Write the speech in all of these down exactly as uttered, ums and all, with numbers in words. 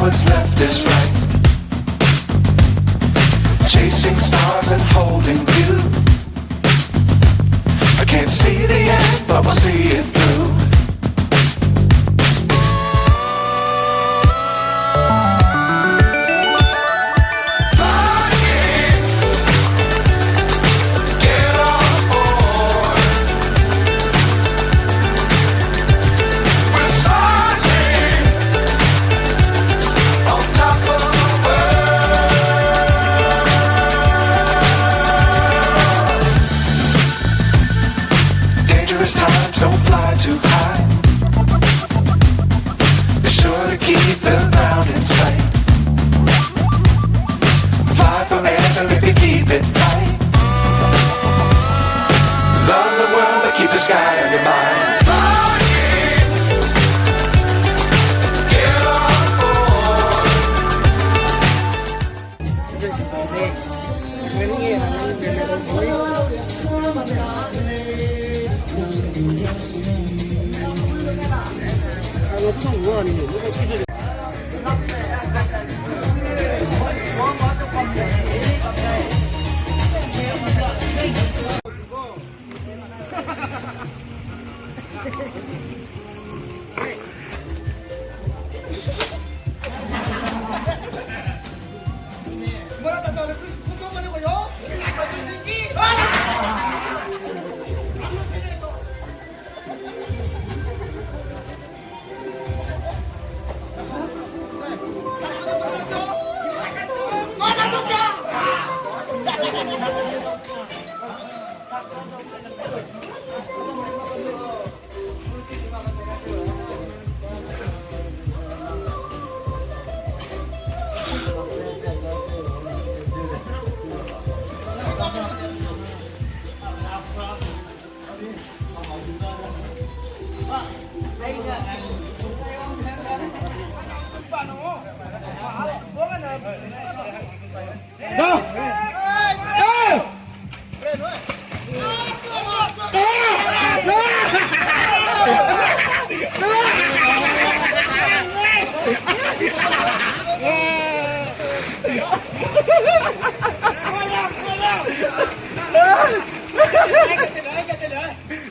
What's left is right. Chasing stars and holding you. I can't see the end, but we'll see it through. Get on board. We're starting on top of the world. Dangerous times, don't fly too high. Be sure to keep the ground in sight. Fly forever if you keep it tight. Love the world, but keep the sky on your mind. Flying, get on board.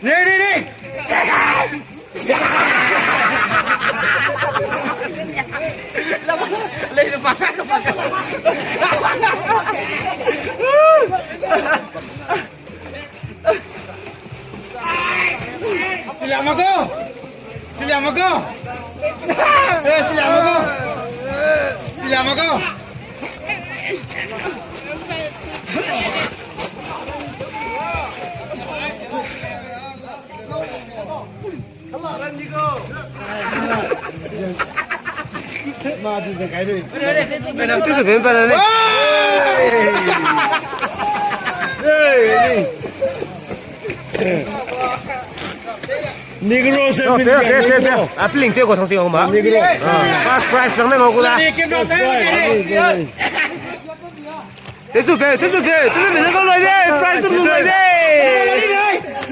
Nei, nei, nei! Siliama ko! Siliama ko! Eh, siliama ko! Siliama ko! Negro se. Appealing te ko thang si ko ma. Negro. First prize lang ne ngau ku da. Tesu ke, tesu ke, tesu ke, tesu ke, prize tu lu lai de.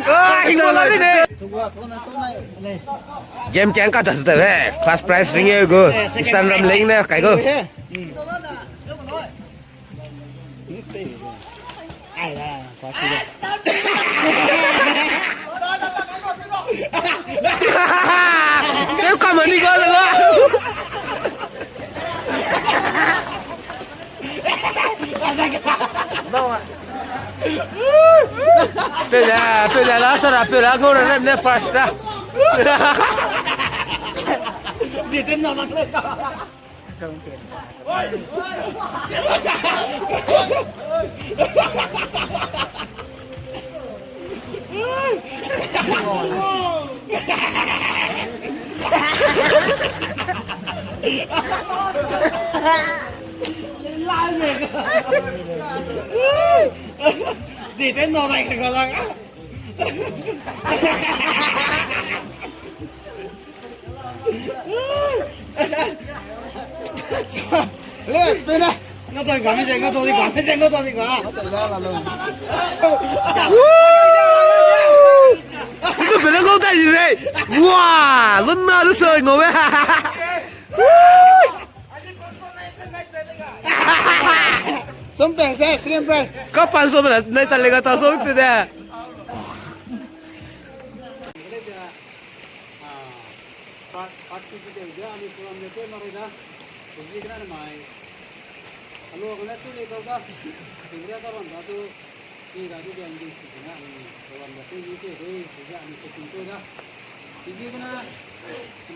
Ah, hing lu lai de. Game keng ka ta su ta le, class prize ring e gu, Eastern ram leng ne kai gu. Tew ka ma ni ga le ga. Pele, pele la sara, pele go re ne first da. Di den na na. Di te no dai ke ko lang. Le, pe na. Nga to ga me se, nga to di ga me se, nga to di ga. Woo! Itu pe na ngau dai di re. Wah, lun na lu so ngau we. Woo! Something se stream pre. Ka pan so bela nai ta le ga ta so pi de. Part, part two video ge ani program ge te mare da. Kuji kena mai. Alo kena tu le da da. Tingria ka ran da tu. Ti da tu ge ani tu kena ani program ge te ni te de. Kuji ani te tu da. Kuji kena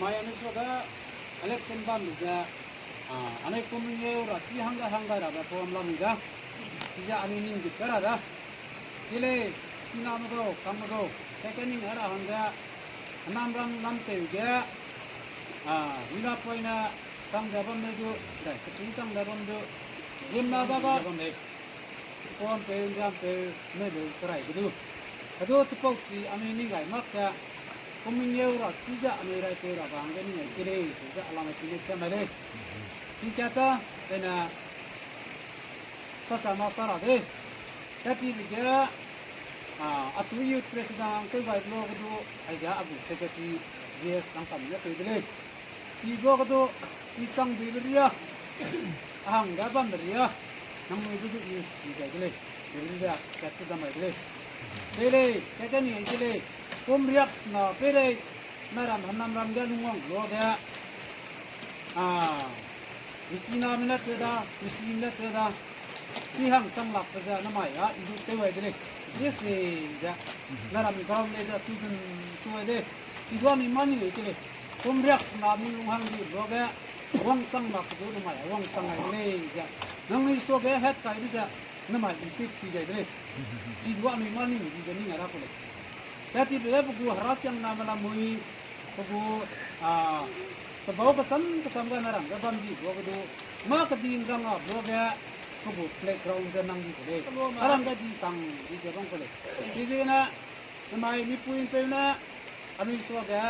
mai ani so da. Election bam de. Ah, ani kum nge ra ti hang da hang da ra da program lam da. Kuji ani ning de ka ra da. Ti lei, tina me gau, kam me gau, kai kai ning ara hangge, nam ram lam teu ge, a, mina poine, tang da bam ne du, dai, kachung tang da bam du, zim na da ga, bam ne, pom peu, nriam peu, me lu, kerai ge du. Kadu tepau chi, ami ning gai mak te, kum nge ra, chi ja, ami rai peu ra, ga hangge ning gai ki lei, chi ja, alam ai ki lei, sia mai lei. Chi kia ta, dena, sa sa ma sa ra de. Kati bi ge, a, achu youth president ang tew gai lo ge du, ai ga agu secretary G S ang kam ne tew de lei. Chi lo ge du, i chang dui be ria, a hang ga bam be ria, nang nui du du i si gai de lei. Dui be ria, kat tu dam gai de lei. Pe lei, kat ka ni ai de lei. Kum riak na pe lei, na ram hanam ram ga lungwang lo ge. A, Mikiname ne te da, Muslim ne te da, chi hang chang lak pe ze namai a, i du tew ai de lei. Ye se ze, na ram ground le ze, tu dun tu ai de, chi du anui mani lei ke lei. Kum riak na mi lung hang di lo ge, wang chang lak pe du namai a, wang chang ai de lei ze. Nang ni so ge het kai de ze, namai i pik pi zai de lei. Chi du anui mani di ze ning a ra ku lei. Kati pe ge pe gu hera kiang na me lamui, pe gu, a, pe bau kecham kecham ga na ram ge bam di lo ge du, ma kedi nrang a lo ge, pe gu playground ge nang di ku lei. A ram ge di sang di ze bam ku lei. Chi ge ne, namai mipui mpeu ne, anui suage,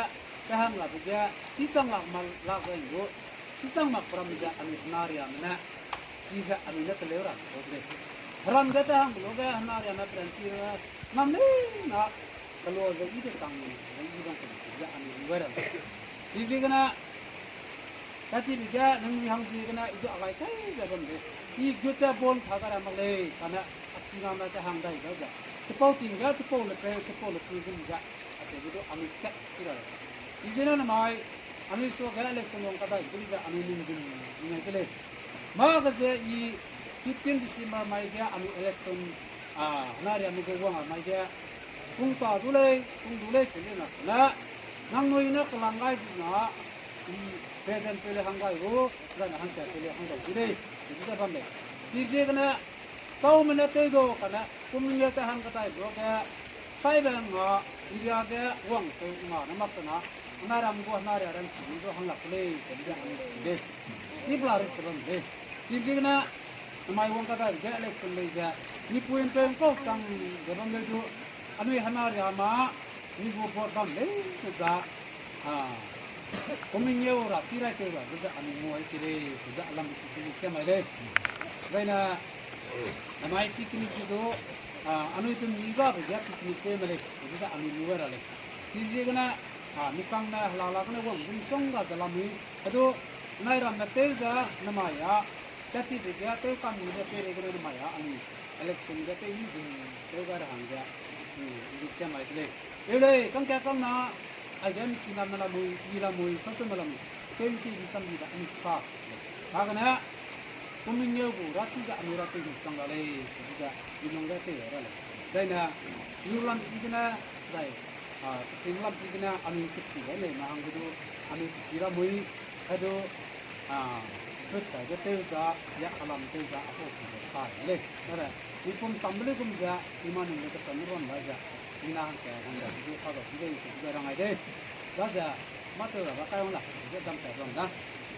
pe hang la pe ge, chi chang lak ma lak ge du, chi chang mak pe ram ge anui hena riame ne, chi ze anui ne teleu ram kau de lei. Heram ge te hang lo ge hena riame peran chi ne, nam lei na, kelo ze i de sang, ze i bang ku lei, chi ze anui lu ram. Chi bi gene, Kati bi ge, nang mi hang ziegene, i du agai kai ze bam de. I gut te bon tha ga ra mak lei, kane, a kiname te hang dai da ze. Chipau ting ge, chipau le pe, chipau le pe gum ze. Acheu ge du anui kat chi ra lei. Chi zene namai, anui suage election wang kadai, gum ze anui ning gum, ning ai ke lei. Mâ ge ze i fifteen December mai ge anui election, a, hena riame gu wang a mai ge, kung ta du lei, kung du lei, chi lei na, na, nangnui ne kelang gai di na, i present pe le hang gai ru, zane hangkat pe le hang dau di lei, chi de bam lei. Chi ziegene, taume ne tew du, kane, kum nge te hang kadai du ge, saibe nga, area ge wang tew nga ne mak te na, hena ram gu hena ria ram chi du hang lak lei, chi de hang lei. Chi bla rit te bam lei. Chi ziegene, namai wang kadai ge election lei ze, mipui mpeu mpau chang ze bam lei du, anui hena riame, mi gu vote bam lei ze za, a, kum nge ra chi rai tew ra ze anui ngau ai ke lei, ze alam ki ki ke mai lei. Zaine, namai picnic du, a, anui tu mi ga be ge picnic tew mai lei, ze anui lu ra lei. Chi ziegene, a, mi kang ne hela la gene wang dun song ga ze lamui, hedu, nai ram ne tew ze, namai a, Kati bi ge tew kam mi ze peireigene namai a anui election ge tew mi zun tew gai ra hangge, i, i ke mai de lei. Eu lei, kangka kang na, aige mi kiname lamui, i lamui, samtume lamui, tew mi ki mi cham di da anui sa. Kagene, kum nge gu ra chi ze anui ra tew mi chang ra lei, chi ze, i lung ge tew ra lei. Zaine, i lam ki gene, zai, a, kechim lam ki gene, anui kechi gai lei na hangge du, anui kechi lamui, hedu, a, put kai ge tew za, ya alam tew za, apau ki ze sa lei. Nare, i pum cham be lei gum ze, i ma ning le kecham ram lai ze, i na hangke hangge, i du ka ga ki lei, i du rang ai de. Daze, mâ tew ra ba kai wang la, i ze dam kai ram da.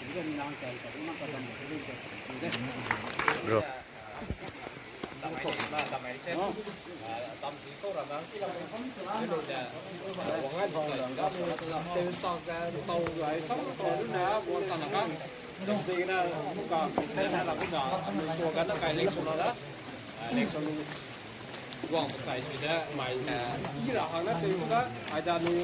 I ze i na hangke, i ka du nang ka dam de, i ze, i ze. Bro. Wang pe chai si de, mai, eh, i ra hang ne tei gu da, ai da ni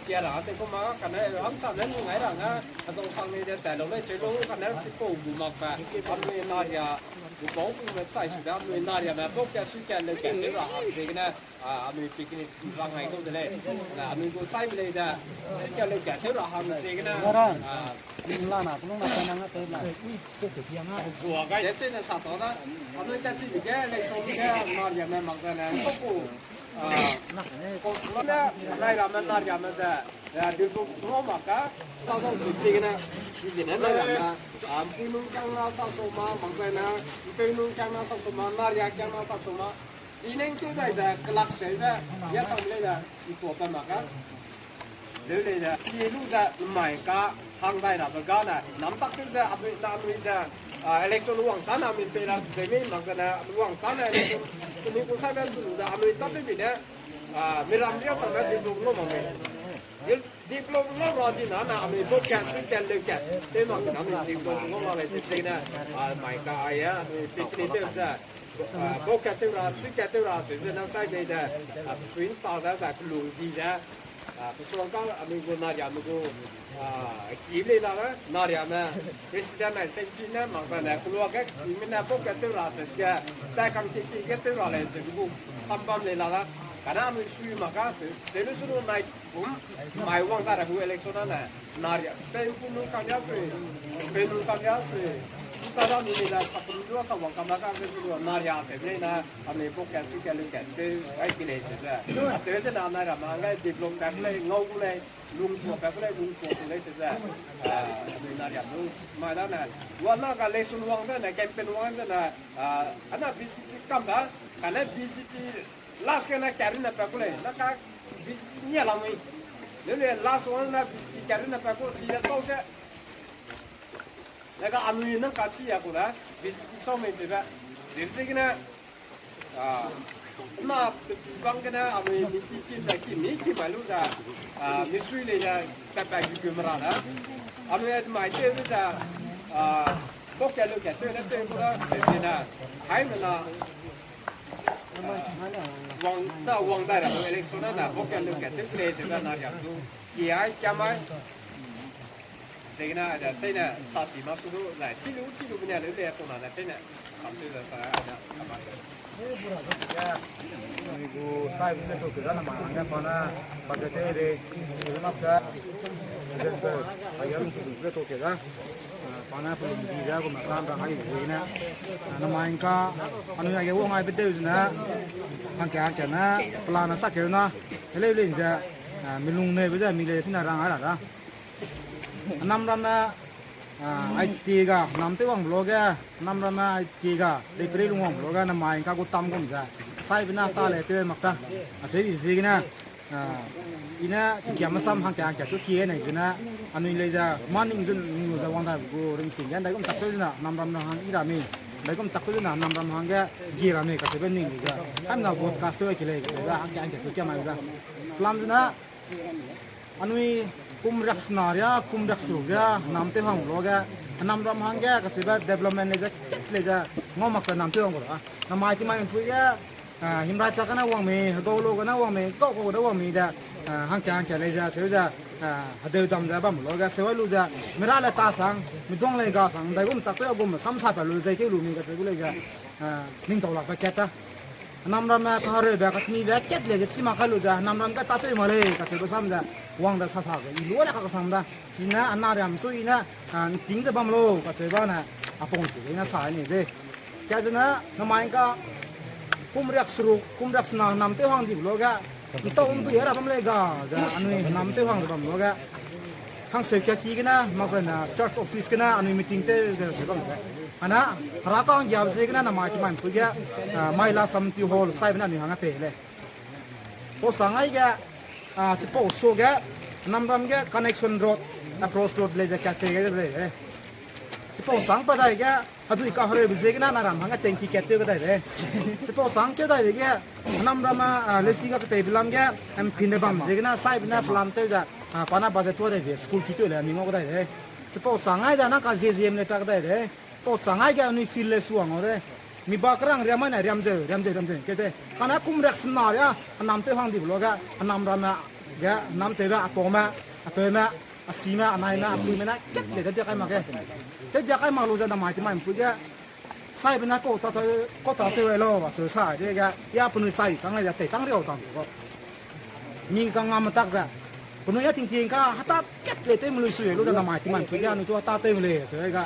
sia ra te ko ma, kane hamsa ne ni ngai ra ne, a dong sang ni de tai lo le cheu lu, kane chipau gu mak pa, anui naria, gu bau gu me chai si da, anui naria me, bau ka su ka le ka te ra hang de ne, a, anui picnic rang ngai ko de le. Na, anui gu sai lei da, ka le ka te ra hang de ne, a, Lana, kunu na, kunu na, te la. Zua gai de, te ne sa ta da. Anui ta ti ge, le so ge, naria me mak da ne, ko ku, a, ko na, naira me, naria me ze, a, di ku no mak ka, ta so su chi ge ne, chi ge ne, naira me, a, pui nung kang na sa so ma, mak zai na, pui nung kang na sa so ma, naria kang na sa so ma, chi neng te dai ze, kelak te ze, ya sang lei da, i to ta mak ka. Leu lei ze, i lu ze, mai ka, hang dai ra be ga ne, nam tak te ze, a, na lui ze, a, election wang ta na min pe ra, ze mi mak ze ne, wang ta na election, sumi ku sai ben su ze, a lui ta te bi ne, a, mi ram ria sa na di lu no ma me. Di, di lu no ra di na, na, a lui bo ka, si ka le ka, te mak na, mi di lu no ma le, te te ne, a, mai ka, a ya, a lui picnic te ze, a, bo ka te ra, si ka te ra, te ze na sai de de, a, swing ta da za, kelung di ze, a, pesuang ka, a, mi gu naria mi gu, a, ki le la, naria me, president na, senti ne, mak sa ne, kelua ke, ki me ne, bo ka te ra, te ke, tai kang ki ki ke te ra le, ze gu, sambam le la, kane a mi sui mak ka, te, te lu su lu nai, Kum, mai wang ta ra gu election na ne, naria, pe pu nung kam ya sui, pe nung kam ya sui, ta ra mi le la, sa pu lu sa wang kam na ka ke lu, naria se le na, a mi bo ka si ka le ka, te, ai ki le se le. A se se na, naria ma, ngai develop ka le, ngau gu le, lung ko ka le, lung ko le se le. A, a mi naria lu, mai da ne, wa na ka election wang da ne, campaign wang da ne, a, ana B J P kam da, kane B J P Last ke na kari na pa ku lei, na ka B J P nia la mui. Leu le last one na B J P kari na pa ku, chi ya tau se. Na ka anui na ka chi ya ku da, B J P sau mei se ba. Zi se ke na, a, na pe pi bang ke na, anui mi pi kim da kim, mi kim mai lu da, a, mi sui le da, pa pa gu gu mera da. Anui at mai te da, a, ko ke lu ke te na te ku da, te na. Hai na na, Wang, na wang dai ra, election na, na, bo ke lu ke, te play ze na, na, ya, du, ki ai, kia mai. Ze na, da, chai na, sa si ma su du, zai, chi lu, chi lu, bine, lu, le, to na, na, chai na, sam su da, sa, na, sa ma. Ni gu, sai, bu, to, ke, na, ma, na, pa, na, pa, ke, te, re, lu, ma, sa, ze, ke, ai, ya, lu, chi, lu, ke, to, ke, da. A, pa ne pelum di ze gu me plan ra ngai gu ne. A, namai ngka, anui age wang ai bedeu zene. Hangke hangke ne, plan na sa keu na. Heleu lei ze, a, mi lung nebe ze, mi le sina rang ai ra da. Nam ram ne, a, ai ti ga, nam te wang blo ge, nam ram ne ai ti ga, dei peri lung wang blo ge, namai ngka gu tam gum ze. Sai bena ta le te mak ta. A, te bi zi gene. A, i ne, kikia masam hangke hangke chu kie ne zene, anui lei ze, ma ning zun ning lu ze wang dai gu ring ting ge, ndaigum tak tew zena, nam ram ra hang i ra mi, ndaigum tak tew zena, nam ram hangge, gi ra mi, kacheube ning lu ze, am na vote cast tew ke lei, kacheube hangke hangke chu kia mai ze. Plan zena, anui kum riak sena ria, kum riak seruk ria, nam tew hang lo ge, nam ram hangge, kacheube development lei ze, ket lei ze, ngau mak ze nam tew hang gu ra. Namai ti mai pui ge, A, himrai chak gene wang mi, hegau lu gene wang mi, gau gau gene wang mi de, a, hangke hangke lei ze, cheu ze, a, hedeu dam ze bam lu ge, seu ai lu ze, mi ra le ta sang, mi duang lei ga sang, ndaigum tak tew gum, sam sa pa lu ze, keu lu mi ge, cheu gu lei ze, a, ning tau lak be kat ta. Nam ram me kahereube, katmibe, kat lei ze, chi mak kai lu ze, nam ram ge ta tew ma lei, kacheu be sam ze, wang de sa sa ge, i lu le ka kasang da, i ne, a na riam chu i ne, a, nting ze bam lu, kacheu ba ne, a pung chu, i ne sa ni de. Ka zene, namai ngka, kum riak seruk, kum riak sena, nam tew hang di lu ge, ntau ndui ra bam lei ga, ze, anui nam tew hang ze bam lu ge. Hang seu kia ki gene, mak zene, church office gene, anui meeting tew ze ze bam ge. Ana, hera ka hang giabe ziegene, namai ti mai pui ge, a, Mahila Samiti Hall, sai bena anui hang a pei lei. Pau sang ai ge, a, chipau su ge, nam ram ge, connection road, approach road lei ze, kat pei ge lei, e. Chipau sang pa dai ge, hedui kahereube ziegene, na ram hangge tengki kat tew ge dai de. Chipau sang keu dai dege, nam ram a, a, lesi ga keteibe lam ge, em, pinde bam ziegene, sai bena pelam tew ze, a, pa na budget tuâ dai de, school ki tew le, mi ngau ge dai de. Chipau sang ai da, na ka ze ziem le pa ge dai de. Pau sang ai ge, anui field le suang au de. Mi ba kerang riam mai ne riam zeu, riam zeu, riam zeu, keu te. Kane kum riak sena ria, anam tew hang di be lo ge, anam ramme, ge, anam tewbe, apaume, apeume, asime, anaime, apuime ne, kat le de dia kai mak ge. Te dia kai mak lu ze namai timai mpui ge, saibe ne kau ta tew, kau ta tew ai lo, acheu sa de ge, ya penui chai tang le, ya tei tang riau tang ko. Mi kangngam tak ze. Penui ya tingting ka, hata kat le tew me lu sui lu ze namai timai mpui ge, anui chu hata tew me le, acheu ga.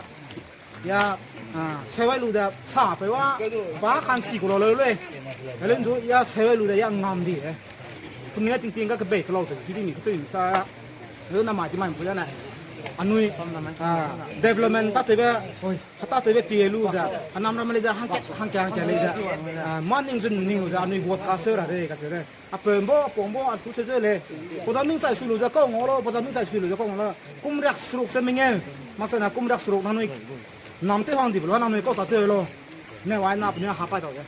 Ya, a, sewai lu de sa pe wa, ba kan si ku lo leu lei. Ele ndu ya sewai lu de ya ngam di, eh. Kumi ya tingting ka kebei kelau te, chi di mi ketui mi ta. Lu namai timai mpui ya na. Anui, a, development ta tewbe, oi, ta tewbe pie lu de. Anam ram le de hangkat, hangkat, hangkat le de. A, ma ning zun ning lu de, anui vote ka seu ra de, ka seu de. Apeu mbo, apau mbo, a chu se ze le. Poda ming chai su lu ze kau ngau lo, poda ming chai su lu ze kau ngau lo. Kum riak seruk se mengeu. Mak se na kum riak seruk nangnui. Nam tew hang di be lo, nangnui kau ta tew lo. Ne wai na penui ha pai tau ze.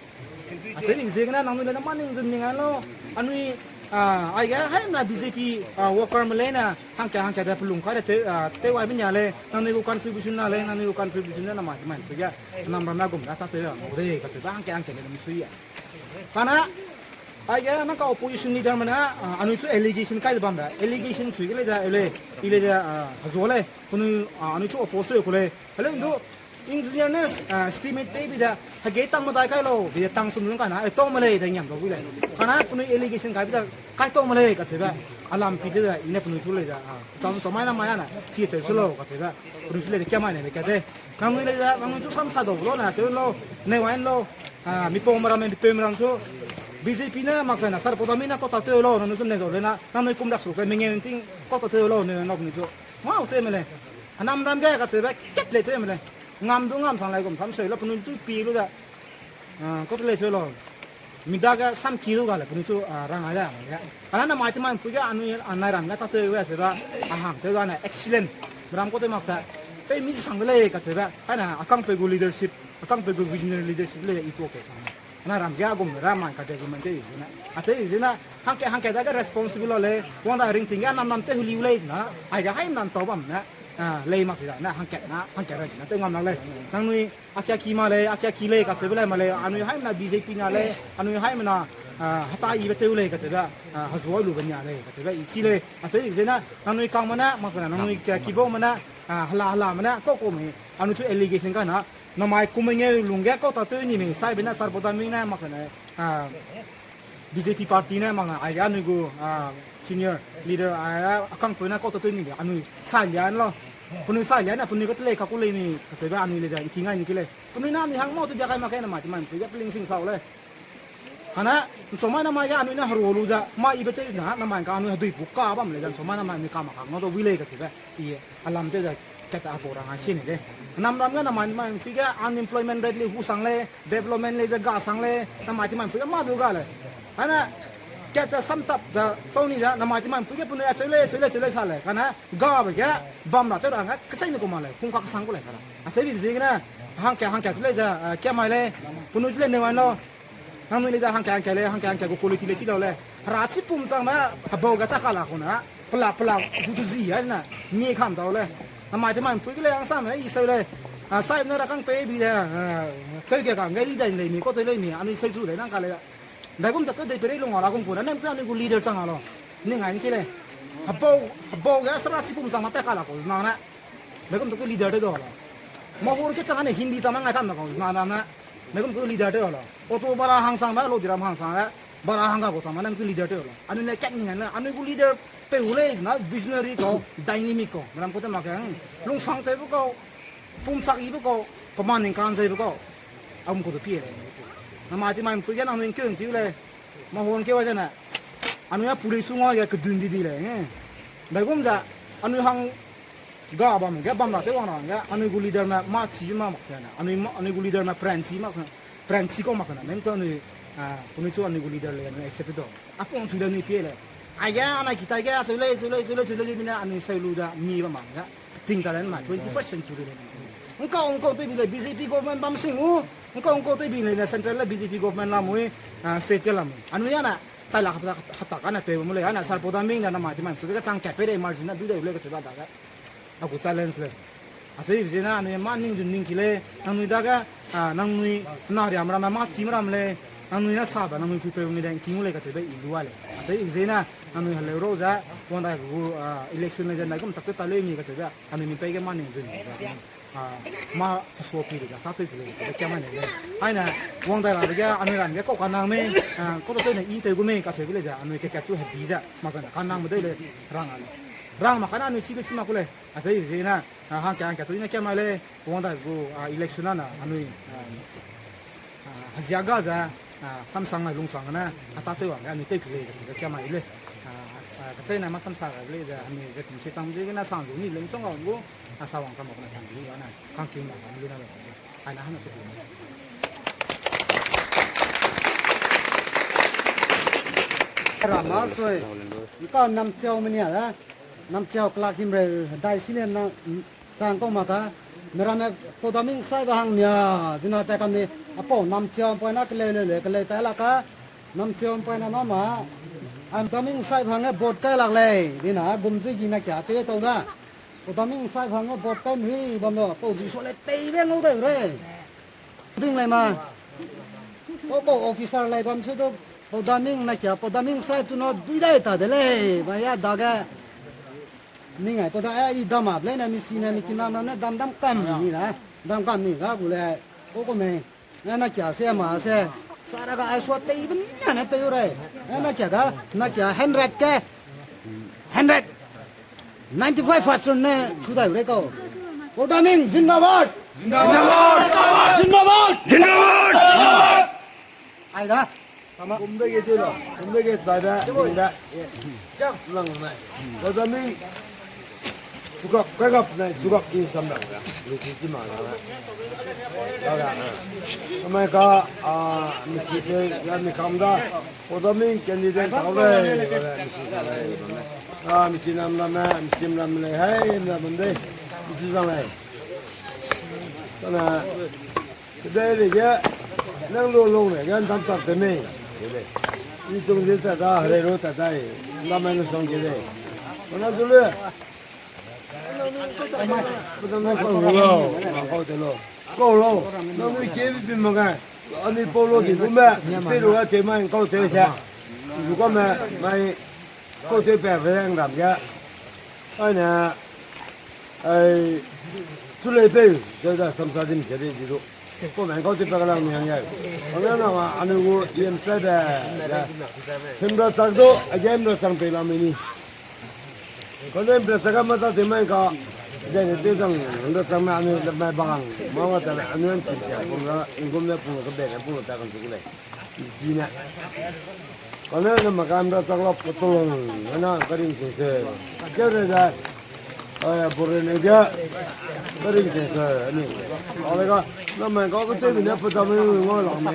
A tew ning ziegene nangnui le na ma ning zun ning ai lo. Anui, a, aige hai na B J P, a, worker me le na. Hangkat, hangkat de pelung kai de tew, a, tew wai be nia le. Nangnui gu contribution na le, nangnui gu contribution na mai, mai, so ya. Nam ram na gum da ta tew ya. Mo de, ka tew da hangkat, hangkat le mi su ya. Kane, aige nang ka opposition leader me ne, a, anui chu allegation kai de bam da. Allegation chui ge le da, ele, i le da, a, hazo le, penui, a, anui chu oppose ku le. Hele ndu, engineer ne, a, estimate pei bi da, hage tang medai kai lo, bi da tang sum lung kai na, e tau me lei da ngiam dau bi le. Kane, penui allegation kai bi da, kai tau me lei ka tew ba. Alam pi de da, i ne penui chu le da, a, cham, cham mai na mai a na, chi tew su lo ka tew ba. Penui chu le da kia mai ne le ka de. Nangnui le da, nangnui chu sam sa dau lo na, tew lo, ne wai lo. A, mi pau meram, mi peu meram chu, B J P ne mak sa na, sar poda mi na kau ta tew lo, nangnui chu ne dau le na, nangnui kum dak su ke mengeu ting, kau ta tew lo, ne nop ni chu. Mau tew me le. Anam ram ge ka tew ba, kat le tew me le. Ngam du ngam sang lai gum sam seu lo, penui chu pi lu da. A, kau te le tew lo. Mi dage sam ki lu ga le, penui chu, a, rang ai da, ma ge. Kane namai timai mpui ge anui, a, nai ram ge ta tew we, tew ba, a hang tew ga ne, excellent. Meram kau tew mak sa. Pe mi sang de lei ka tew ba. Hai na, a kang pe gu leadership. A kang pe gu visionary leadership le i tuâ ke sang. Ana ram ge a gum ram mai ka de gu man te i zene. A te i zene, hangkat, hangkat dage responsible le, wang da ringting ge nam nam te huli u lei na, ai ge hai nam tau bam ne, a, lei mak ti da, na hangkat na, hangkat ra na, te ngam lak lei. Nangnui, a kia ki ma lei, a kia ki lei, ka te be lei ma lei, anui hai mena B J P na lei, anui hai mena, a, hata i be te u lei, ka te be, a, hazuai lu be nia lei, ka te be i chi lei, a te i zene, nangnui kang ma ne, mak na, nangnui kia ki bau ma ne, a, hala, hala ma ne, kau kau me, anui chu allegation ka na, namai kum ngeu lungge kau ta tew ni me, saibe ne sar poda mi ne mak ne, a, B J P party ne mak ne, aige anui gu, a, senior leader, a, a kang pui ne kau ta tew ni me, anui sai lia lo. Penui sai lia ne, penui ka te lei ka ku lei ni, ka te be anui le da, i ki ngai ni ki lei. Penui na anui hang mau te dia kai mak ke namai, timai, mpui ge peling sing sau lei. Kane, nsomai namai ge anui ne heru lu ze, mai i be tew na, namai ka anui hedui pu ka bam lei ze, nsomai namai anui ka mak kang, no do wi lei ka te be, i, alam tew ze, kat a pau rang a si ni de. Nam ram ge namai, mai mpui ge unemployment rate le hu sang lei, development le ze ga sang lei, namai timai mpui ge ma du ga lei. Kane, kat a samtap ze, sau ni ze, namai timai mpui ge penui a cheu lei, cheu lei, cheu lei sa lei. Kane, ga be ge, bam ra tew ra hangge, kachai ni ku ma lei, hung ka kasang ku lei kane. A cheu bi ziegene, hangkat, hangkat lei ze, a, kia mai lei, penui le ne wan lo. Nangnui le da hangkat hangkat lei, hangkat hangkat gu quality le chi lau lei. Hera chipum chang me, hebau ga ta ka la ku na, pelak pelak zu te zi a na, mi kam dau lei. Namai timai mpui ge lei angsam me, i seu lei. A, sai ne ra kang pei bi de, a, cheu ge kang ge leader lei mi, kau te lei mi, anui seu zu lei nang ka lei. Ndaigum tak dei perei lung a la gum ku na, nem te anui gu leader chang a lo. Ning ai nki lei. Hebau, hebau ge sera chipum chang ma ta ka la ku na na. Ndaigum tak leader tew dau la. Mahur ke chang ne Hindi chang ma ngai kam na kau na na na. Ndaigum tak leader tew la. Auto bara hang chang ba, lo diram hang chang ba. Bara hang ga kau chang ma, ndaigum tak leader tew la. Anui ne kat ning na, anui gu leader peu lei na visionary kau, dynamic kau. Meram kau te mak ke. Lungsang tew bu kau. Pumchak i bu kau. Pemaning kan zai bu kau. Am kau du pie lei. Namai timai mpui ge nangnui keu ntiu lei. Mahon keu a zene. Anui a puri su ngau ge kedun di di lei. Ndaigum ze. Anui hang ga bam ge, bam ra tew wang ra hangge, anui gu leader me, ma chi ma mak se na. Anui ma, anui gu leader me, pranchi mak se. Pranchi kau mak se na. Nem tu anui, a, penui chu anui gu leader lei, anui accept dau. A pung chu le anui pie lei. Aige, anai ki tai ge, seu lei, seu lei, seu lei, seu lei, mina anui seu lu da, mi ba mak ge. Ting ta len ma, twenty-first century lei. Ngkau, ngkau tew bi lei, B J P government bam sing u. Ngkau, ngkau tew bi lei, na central le B J P government lamui, a, state ke lamui. Anui a na, tai la hata, hata ka na tew mu lei, a na sar poda ming na namai timai, tu ke chang ka pei lei, margin na du de lei ke tu da da ge. A gu challenge lei. Acheu zene anui mâ ning zun ning ki lei, nangnui dage, a, nangnui na riam ramme mâ chim ram lei, nangnui ne sabe nangnui pui peu ngi de ngking u lei kacheube i lu a lei. Acheu zene nangnui heleu rau ze, wang dai gu, a, election lei ze nai gum tak te ta leu mi kacheube, anui mi pei ge mâ ning zun, a, mâ so pi de ga ta teu ki lei, kacheube kia mai lei. Aine, wang dai ra dege, anui ram ge kau kanang mei, a, kau ta teu ne i teu gu mei, kacheu gu lei ze, anui ke kat tu hebi ze, mak zene kanang me deu lei, rang a lei. Rang mak kane anui chi be chi mak ku lei, acheu zene, a, hangka hangka tu ne kia mai lei, wang dai gu, a, election na na, anui, a, a, heziaga ze, a, samsang nai lungsang ne, a ta teu wang ge, anui teu ki lei, kacheube kia mai lei. A, a, kacheu ne mâ samsa ga lei ze, anui ze tingse chang de gene sang lu ni lungsang ga gu, a, sa wang sa mak ne sang lu ga ne, kangking mak ga lu na lei. Aine hang te. Rama sui, nka Namchiau menia da. Namchiau kelak himreu dai sine na, chang kau mak ka. Meramme Podaming saibe hang nia, zina ta kam ni, apau Namchiau mpoi na keleu leu leu keleu ta lak ka. Namchiau mpoi na na ma, am Podaming saibe hang ge vote kai lak lei, zina gum zui gi na kia teu tau da. Podaming saibe hang ge vote kai mri bam lo, pau zi sua lei teibe ngau dai re. Ding lei ma. Pau pau officer lei bam se du, Podaming na kia, Podaming sai chu na dui dai ta de lei, ma ya dage. Ning ai kau da, e, i dam a lei ne, mi si ne, mi kinam ra ne, dam dam kam ni da, dam kam ni da gu lei, kau kau mei. E, na kia se, ma se, sa ra ga ai sua teibe ni ne teu rei. E, na kia ga, na kia hundred ke, hundred. Ninety five percent ne chu dai rei kau. Podaming zindabad! Zindabad! Zindabad! Zindabad! Ai da. Kumbe ge de lo, kumbe ge zai da, ding da. Lang nai. Podaming chugap, kagap nai, chugap i sam lang da. Lu chi chi ma lang da. Ga ga. Amai ka, a, mi si pe, ya mi kam da. Podaming candidate tau lei, mi si sa lei. A, mi kinam lam me, mi sim lam lei, hai, mi lam de, mi si sang lei. Kana, kedei lei ge, nang lu lung lei ge, ndam tak te mei. Kedei. I tung de ta da, hare ro ta da, ndam me ne song kedei. Kana zu le. Kau lau, kau te lau. Kau lau, nang nui ke bi mak ge. Ani pau lau di gu me, pe lu ga te mai kau te se. Zu ka me, mai kau te pe pe ang dam ge. Aine, ai, chu lei pe, ze da samsa dim che de di du. Kau mai kau te pe ka lang ni hang ge. Ang na ma, ani gu yem sa de, de. Himra chak du, a ge himra chang pe la me ni. Kane himra chak ka mata te mai ka, de ne te zang himra chak me anu le mai bang, ma wa ta le anu an chi te pung la, ingum le pung ka be ne pung ta kan chu le. Di ne. Kane ne ma ka himra chak la potong, na ka ring se se. Ke re da, eh, bore ne ga, ka ring se se, ani. Ale ka, na mai ka ka te bi ne pota me ngo lang me.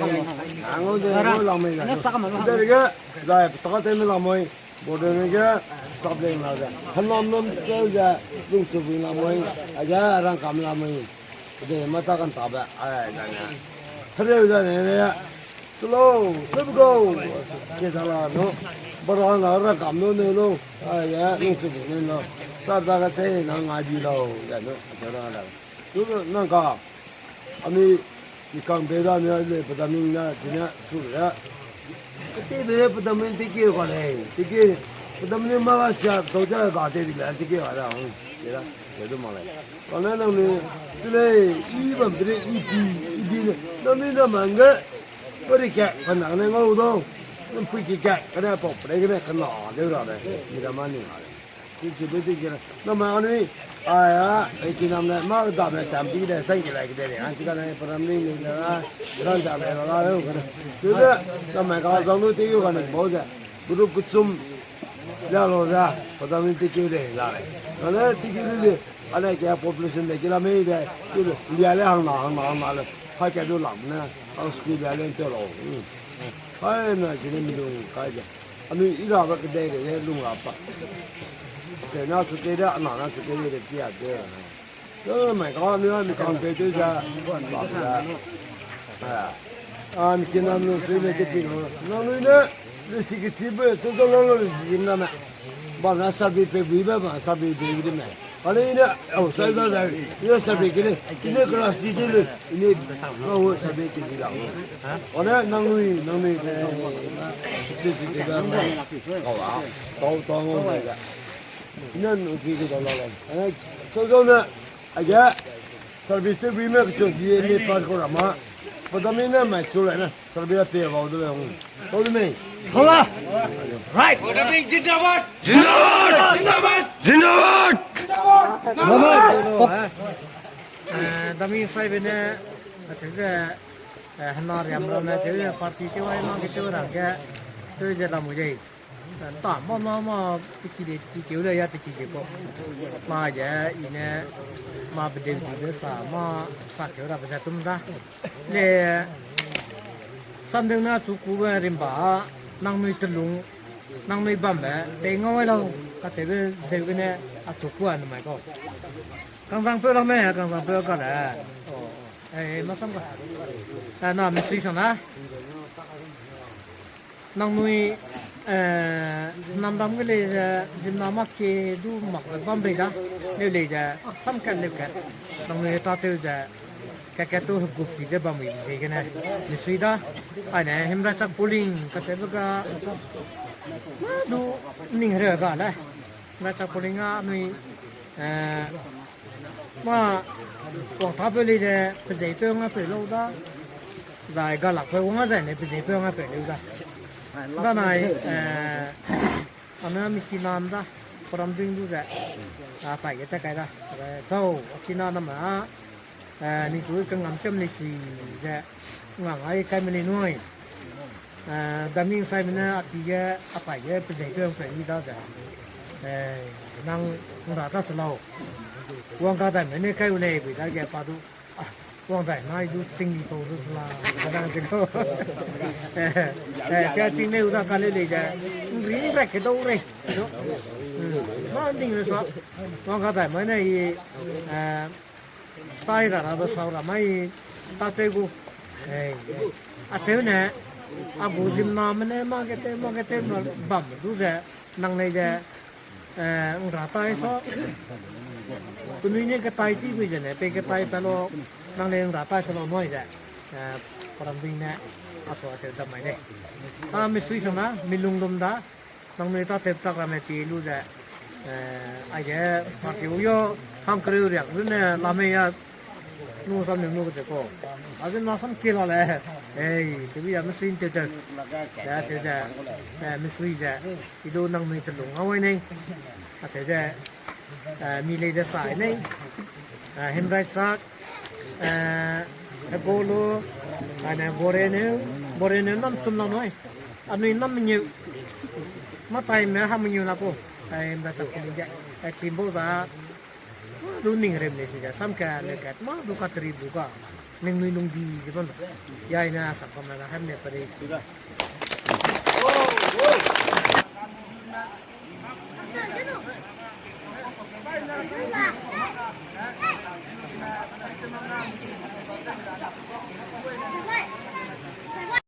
Ngo de ngo lang me. De re ga, da pota ka te me lang me. Border ne ge, sap leng la ze. Hanam nam teu ze, lungchu bui lamui, a ge rangkam lamui. De mata kan tabe, ai, da ne. Hereu da ne ne. Selo, sebe go. Ke sa la no. Bara na rangkam no ne lo. Ai, ya, lungchu bui ne lo. Sap da ga che na ngai di lo, da no. Sa da da. Tu nang ka. Anui, i kang pe da ne, le pe da ning na, chi ne, chu le. Te be pe da ning te ke ka le, te ke, pe da ning ma ga sia, dau ja ga te di le, te ke ga da, hung, ke da, ke du ma le. Ka ne nang ni, chu le, i bam pe de, i pi, i bi le, nang ni na ma nge, pe ri ke, ka na ne ngau do, nang pui ke ke, ka ne pau pe de ke ne, ka na de ra de, mi da ma ni ga le. Chi chi be di kira. Na ma anui, aya, e kinam ne, ma da me tam di de, sang ki lai ki de, an chi ka ne, param ni ni na, ran da me la la lo ka ne. Chi de, na ma ka zang lu ti yu ka ne, bo de. Group kuchum, ya lo da, param ni ti ki de, la le. Ka ne, ti ki de, ale ke population de, kira me de, ki de, ya le hang na, hang na, hang na le. Ha ke du lam ne, hang school ya le te lo. Hai na, chi ne mi lu ka de. Anui i rabe kedei de ne lung ra pa. Te na chu te de, ana na chu te de, de tia de. Te mai ka anui anui kang te te ja. Ba ja. Ah. An kinam lu chu ne te pi lu. Na lui ne, lu si ki ti be, chu chu lu lu lu si na me. Ba na sa bi pe bi be ba, sa bi bi de me. Kane ine, au, sai da zai, ine sabe kene, ine class di de le, ine, na wo sabe ke di la. Kane nangnui, nangnui, se si de da, au, au, tau, tau, au, da. Ine, nu ki ke da la la. Kane, so, so ne, aige, service te bi me ke chok di, ine pass ko ra ma. Padam ine mai chu le ne. Serbia pe bau de le hung. Bau de mei. Hola. Right. Padam Bing zindabad. Zindabad. Zindabad. Zindabad. Zindabad. Zindabad. Eh, Daming sai be ne, a cheu ze, eh, hena riam ram ne cheu ze party cheu ai ma ke cheu rang ge, cheu ze ram u dei. Ta ma, ma, ma, tiki de, tiki keu le ya tiki de ko. Ma ye, i ne, ma bedeu di de sa, ma sa keu ra be ze tum da. Le, samdeu na chu ku be rimba, nangnui telung, nangnui bambe, pei ngau ai lau, kacheube, zeube ne, a chu ku a numai ko. Kangzang peu lau me, kangzang peu ka le. O, o. Eh, masam ka. Eh, na, misui sang na. Nangnui, eh, namdam ge lei ze, zimna mak ke du mak ze bam bei da, leu lei ze, sam kat leu kat. Nangnui ta tew ze, kat kat tu hegup ti ze bam bei ze gene, misui da. Aine, himra chak polling, kacheube ga, ma du ning hereu ga le. Himra chak polling a, anui, eh, Ma, wang ta peu lei de, pezei peu nga peu lau da. Zai galak peu wang a zai ne, pezei peu nga peu leu da. Da nai, eh, ana mi kina da, Paramding du ze. A, pai ge ta kai da. Zau, a kina na ma, eh, ni chu kangam cham lei sui ze. Ngang ai kai me lei nui. Eh, Daming sai me ne a ki ge, a pai ge, pezei peu peu ni da ze. Eh, nang nra ta se lau. Wang ka dai me ne kai u lei, bui da ge pa du. Ah, wang dai nai du ching ni to du se la. Ka dang ching to. Eh, eh, sia ching ne u da ka le lei ze. Nri nrek ke dau rei. Hmm. Ma nding le sa. Wang ka dai me ne i, eh, tai ra ra be sau ra mai ta tew gu. Eh, a cheu ne, a gu zimna me ne, ma ke tew, ma ke tew, ma bam du ze, nang lei ze, eh, ngra tai sa. Penui ne ke tai chi gui ze ne, pe ke tai pe lo, nang lei ngra tai sa lo nui ze. Eh, Paramding ne, a sa a cheu dam mai lei. A misui sang na, mi lung lum da, Nangnui ta tep tak ramme pi lu ze, eh, aige, party u yo, hangkereu riak zene lame ya, nu sam ne nu ze ko. Aze na sam ki la le, ei, tebi ya mesin te te. Ya te ze, eh, mesui ze, i du nangnui telung a wai nei. Ase ze, eh, mi lei de sai nei. Eh, himrai sak, eh, hegolu, ane boreneu, boreneu nam chum la nui. Anui nam mengeu. Mataime ha mengeu la ko. Ai, mda tak keli ge. Ai, chim bo za. Ma du ning rem le si ge. Sam ka le ka. Ma du ka tri du ka. Ning nui lung di di ban. Ya ina sam ka ma na hem ne pare.